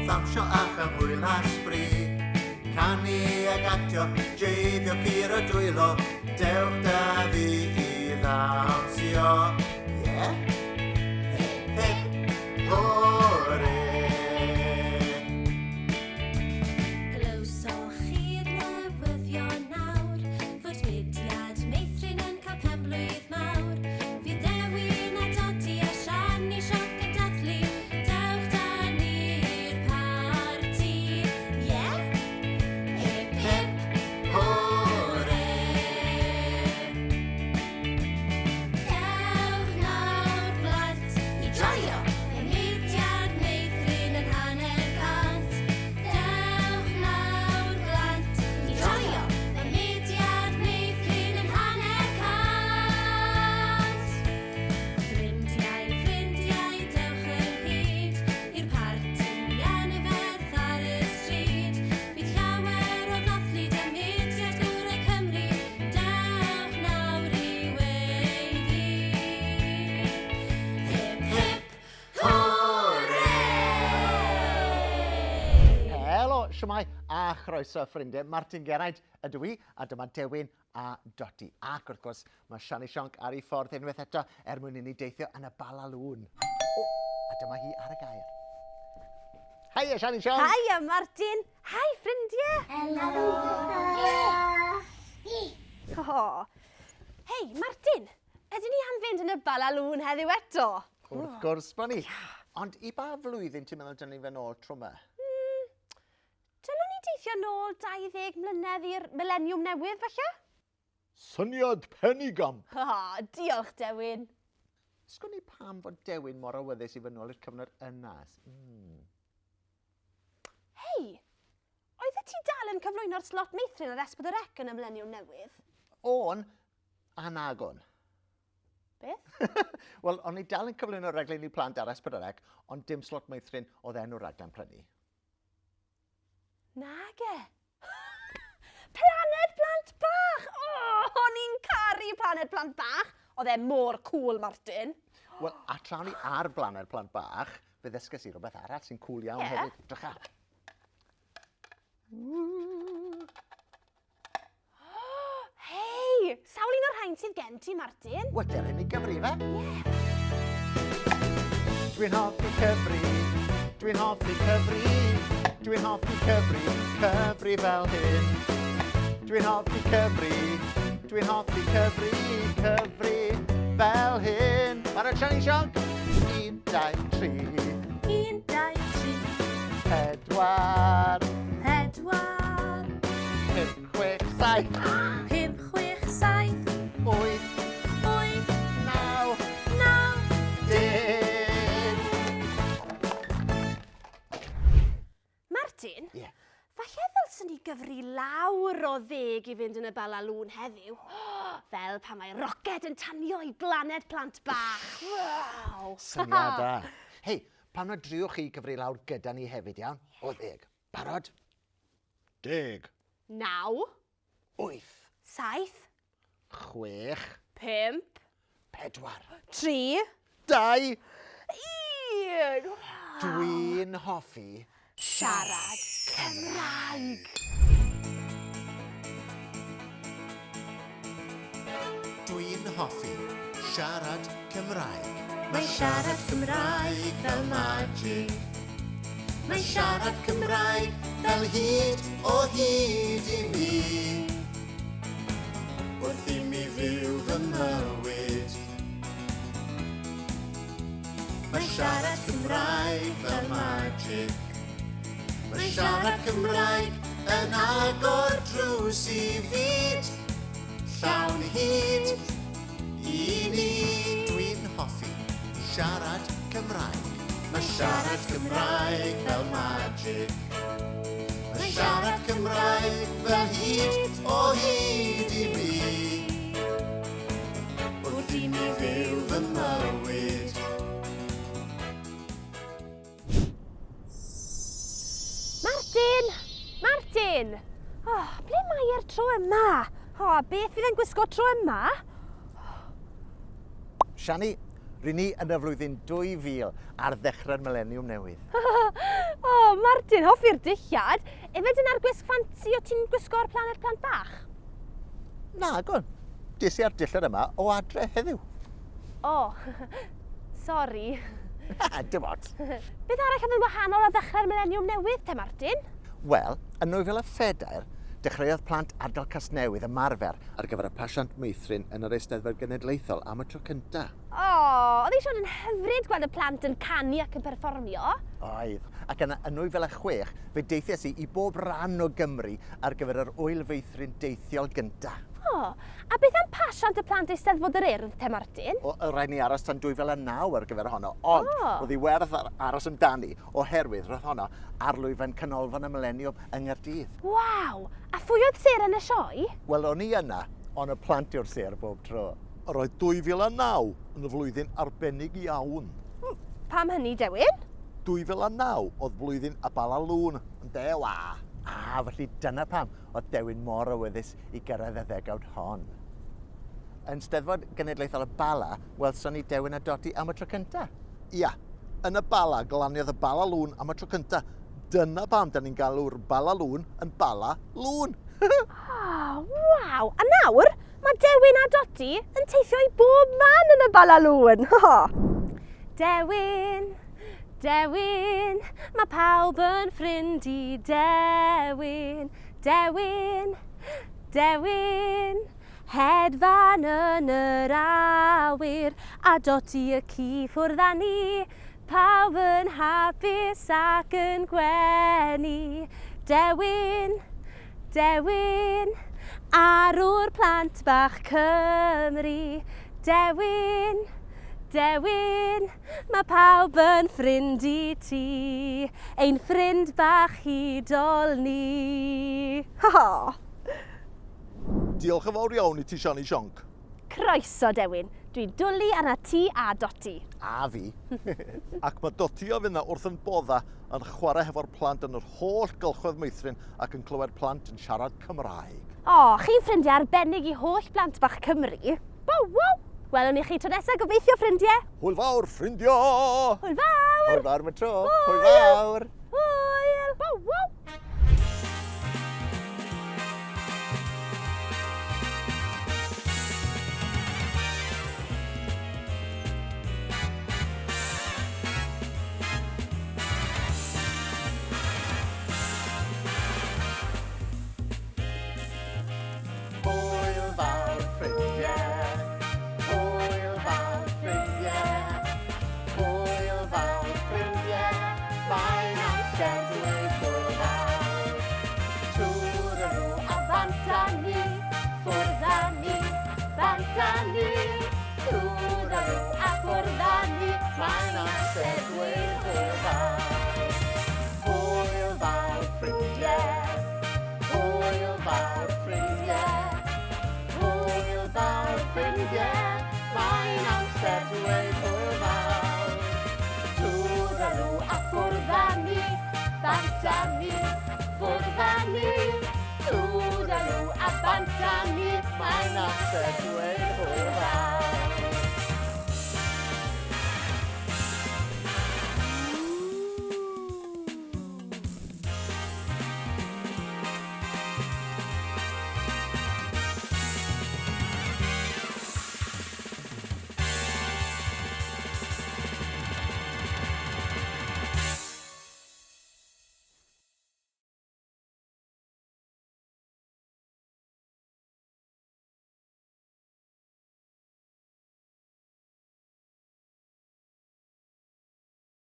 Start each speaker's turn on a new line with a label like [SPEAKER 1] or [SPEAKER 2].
[SPEAKER 1] Ddawnsio a chael hwyl a sbri. Canu ag actio, jeifio curo dwylo, dewch da fi i ddawnsio. Ie? Yeah? Hip hip hwre!
[SPEAKER 2] Glywsoch chi'r newyddion nawr fod mudiad meithrin yn cael penblwydd mawr. Fydd Dewin a Dodi a Siani Sionc yn dathlu, dewch da ni i'r parti. Ie? Hip hip hwre! Dewch nawr blant i joio, mae mudiad meithrin yn 150. Dewch nawr blant i joio, mae mudiad meithrin yn 150. Ffrindiau, ffrindiau, dewch ynghyd i'r parti anferth ar y stryd. Bydd llawer o ddathlu da mudiad gorau Cymru, dewch nawr i weiddi. Hip hip hwre!
[SPEAKER 3] Helo, shwmae a chroeso ffrindiau. Martin Geraint ydw i, a dyma Dewin a Doti. Ac wrth gwrs, mae Siani Sionc ar ei ffordd unwaith eto er mwyn i ni deithio yn y Balalŵn. O, a dyma hi ar y gair. Haia, Siani Sionc!
[SPEAKER 4] Haia, Martin! Hi, ffrindiau!
[SPEAKER 5] Helo!
[SPEAKER 4] Oh. Hei, Martin! Ydyn ni am fynd yn y Balalŵn heddiw eto?
[SPEAKER 3] Wrth gwrs bod ni. Ond i ba flwyddyn ti'n meddwl dyn ni fynd nôl tro 'ma?
[SPEAKER 4] Dylwn ni deithio nôl 20 mlynedd i'r mileniwm newydd, falle?
[SPEAKER 3] Syniad penigamp!
[SPEAKER 4] Ha, diolch, Dewin.
[SPEAKER 3] Sgwn i pam fod Dewin mor awyddus i fynd nôl i'r cyfnod yna. Mm.
[SPEAKER 4] Hei, oeddet ti dal yn cyflwyno'r slot meithrin ar S4C yn y mileniwm newydd?
[SPEAKER 3] O'n, a nag o'n.
[SPEAKER 4] Beth?
[SPEAKER 3] Wel, o'n i dal yn cyflwyno rhaglenni plant ar S4C, ond dim slot meithrin oedd enw'r rhaglen prynu.
[SPEAKER 4] Nage. Planed Plant Bach! O, o'n i'n caru Planed Plant Bach! Oedd e mor cool, Martin.
[SPEAKER 3] Wel, a tra o'n i ar Blaned Plant Bach, fe ddysges i rhywbeth arall sy'n cool iawn yeah. hefyd. Drycha.
[SPEAKER 4] Hei! Sawl un o'r rhain sydd gen ti, Martin?
[SPEAKER 3] Wel, dere ni gyfri, fe? Ie. Dwi'n hoffi cyfri, dwi'n hoffi cyfri, dwi'n hoffi cyfri, cyfri fel hyn. Dwi'n hoffi cyfri, dwi'n hoffi cyfri, cyfri fel hyn. Barod, Siani Sionc? 1, 2, 3.
[SPEAKER 2] 1, 2, 3.
[SPEAKER 3] 4.
[SPEAKER 2] 4.
[SPEAKER 3] 5, 6, 7.
[SPEAKER 2] 5, 6, 7.
[SPEAKER 3] 8.
[SPEAKER 2] 8.
[SPEAKER 3] 9.
[SPEAKER 2] 9.
[SPEAKER 3] 10.
[SPEAKER 4] Martin?
[SPEAKER 3] Ie. Yeah.
[SPEAKER 4] Falle ddylswn ni gyfri lawr o ddeg i fynd yn y balalŵn heddiw. Fel pan mae roced yn tanio i blaned plant bach. Waw!
[SPEAKER 3] Syniad da. Hei, pam na driwch chi gyfri lawr gyda ni hefyd, iawn? O ddeg. Barod? Deg.
[SPEAKER 4] Naw.
[SPEAKER 3] Wyth.
[SPEAKER 4] Saith.
[SPEAKER 3] Chwech.
[SPEAKER 4] Pump.
[SPEAKER 3] Pedwar.
[SPEAKER 4] Tri.
[SPEAKER 3] Dau.
[SPEAKER 4] Un.
[SPEAKER 3] Dwi'n hoffi
[SPEAKER 4] siarad Cymraeg.
[SPEAKER 1] Dwi'n hoffi siarad Cymraeg. Mae siarad Cymraeg fel magic. Mae siarad Cymraeg fel hyd o hyd i mi. Wrth i mi fyw fy mywyd. Mae siarad Cymraeg fel magic. Mae siarad Cymraeg yn agor drws i fyd llawn hyd i ni. Dwi'n hoffi siarad Cymraeg. Mae siarad Cymraeg fel magic. Mae siarad Cymraeg fel hyd o hyd i mi. Wrth i mi fyw fy mywyd.
[SPEAKER 4] Martin! Martin! Oh, ble mae e'r tro yma? O, oh, beth fydd e'n gwisgo tro yma?
[SPEAKER 3] Siani, ry'n ni yn y flwyddyn 2000 ar ddechrau'r mileniwm newydd.
[SPEAKER 4] o, oh, Martin, hoffi'r dillad. Efe dyna'r gwisg ffansi o ti'n gwisgo ar Planet Plant Bach?
[SPEAKER 3] Na, gwn. Des i ar dillad yma o adre heddiw.
[SPEAKER 4] O, sori.
[SPEAKER 3] Dim ots.
[SPEAKER 4] Beth arall oedd yn wahanol ar ddechrau'r mileniwm newydd te, Martin?
[SPEAKER 3] Wel, yn 2004, dechreuodd plant ardal Casnewydd ymarfer ar gyfer y pasiant meithrin yn yr Eisteddfod Genedlaethol am y tro cyntaf.
[SPEAKER 4] O, oedd hi siŵr yn hyfryd gweld y plant yn canu ac yn perfformio.
[SPEAKER 3] Oedd. Ac yna, yn 2006, fe deithiais i i bob rhan o Gymru ar gyfer yr Ŵyl Feithrin Deithiol gyntaf.
[SPEAKER 4] O, a beth am pasiant y plant Eisteddfod yr Urdd te, Martin?
[SPEAKER 3] O, oedd rhaid ni aros tan 2009 ar gyfer honno, ond
[SPEAKER 4] O.
[SPEAKER 3] roedd hi werth aros amdani oherwydd roedd honno ar lwyfan Canolfan y Mileniwm yng Nghaerdydd.
[SPEAKER 4] Waw! A phwy oedd seren y sioe?
[SPEAKER 3] Wel, o'n i yna, ond y plant yw'r sêr bob tro.
[SPEAKER 1] Yr oedd 2009 yn flwyddyn arbennig iawn.
[SPEAKER 4] Pam hynny, Dewin?
[SPEAKER 1] 2009 oedd blwyddyn y Balalŵn, ynde, wa?
[SPEAKER 3] A, felly dyna pam oedd Dewin mor awyddus i gyrraedd y ddegawd hon. Yn Steddfod Genedlaethol y Bala, welson ni Dewin a Doti am y tro cynta.
[SPEAKER 1] Ia, yn y Bala, glaniodd y Balalŵn am y tro cynta. Dyna pam da ni'n galw'r Balalŵn yn Bala Lŵn.
[SPEAKER 4] Oh, waw! A nawr, mae Dewin a Doti yn teithio i bob man yn y Balalŵn. Dewin, Dewin, mae pawb yn ffrind i Dewin. Dewin, Dewin, hedfan yn yr awyr, a Doti y ci ffwrdd â ni. Pawb yn hapus ac yn gwenu. Dewin, Dewin, arwr plant bach Cymru. Dewin, Dewin, mae pawb yn ffrind i ti. Ein ffrind bach hudol ni. Ha ha!
[SPEAKER 1] Diolch yn fawr iawn i ti, Siani Sionc.
[SPEAKER 4] Croeso, Dewin. Dwi'n dwlu arna ti a Doti.
[SPEAKER 3] A fi.
[SPEAKER 1] Ac mae Doti a finna wrth yn bodda yn chwarae hefo'r plant yn yr holl gylchoedd meithrin ac yn clywed plant yn siarad Cymraeg.
[SPEAKER 4] O, chi'n ffrindiau arbennig i holl blant bach Cymru. Wow, wow! Welwn ni chi tro nesaf gobeithio, ffrindiau.
[SPEAKER 1] Hwyl fawr, ffrindiau!
[SPEAKER 4] Hwyl fawr!
[SPEAKER 3] Hwyl fawr am y tro.
[SPEAKER 4] Hwyl!
[SPEAKER 3] Hwyl fawr!
[SPEAKER 4] Hwyl! Wow, wow!
[SPEAKER 3] Hwyl fawr ffrindiau, hwyl fawr ffrindiau, hwyl fawr ffrindiau, mae'n amser dweud hwyl fawr. Trwy'r nhw
[SPEAKER 4] a bant â ni, ffwrdd â ni, bant â ni. Trwy'r nhw a ffwrdd â ni,
[SPEAKER 3] mae'n amser dweud hwyl fawr. Hwyl fawr ffrindiau, hwyl fawr ffrindiau, hwyl fawr ffrindiau, mae'n amser dweud hwyl fawr.
[SPEAKER 4] Trwy'r nhw a ffwrdd â ni, bant â ni, ffwrdd â ni. Trwy'r nhw a bant â ni,
[SPEAKER 3] Mae'n amser